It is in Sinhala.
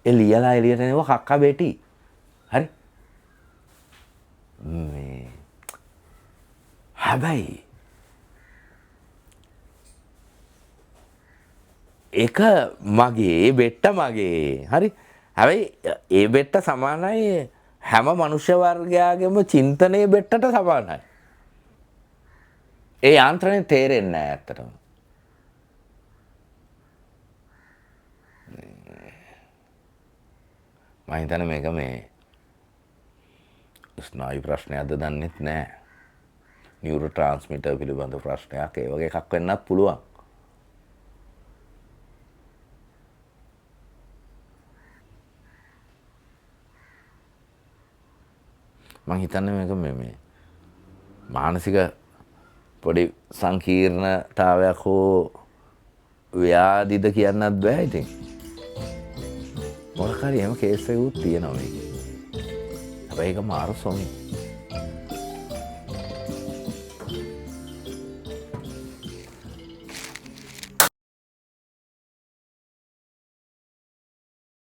ඒ ලියලා එළියට එනවා කක්ක බෙටි. හරි? මේ හැබැයි ඒක මගේ, ඒ බෙට්ට මගේ. හරි? හැබැයි ඒ බෙට්ට සමානයි හැම මනුෂ්‍ය වර්ගයාගේම චින්තනයේ බෙට්ටට සමානයි. ඒ යාන්ත්‍රණය තේරෙන්නේ නෑ ඇත්තටම. මම හිතන්නේ මේක මේ ස්නායු ප්‍රශ්නයක්ද දන්නෙත් නෑ. නියුරෝ ට්‍රාන්ස්මිටර් පිළිබඳ ප්‍රශ්නයක් ඒ වගේ එකක් වෙන්නත් පුළුවන්. මං හිතන්නේ මේක මේ මානසික පොඩි සංකීර්ණතාවයක් හෝ ව්‍යාධිද කියන්නත් බෑ ඉතින්. මොකක් හරි එහෙම කේස් එකකුත් තියෙනවා මේකේ. හැබැයි ඒක මාරු සොමි.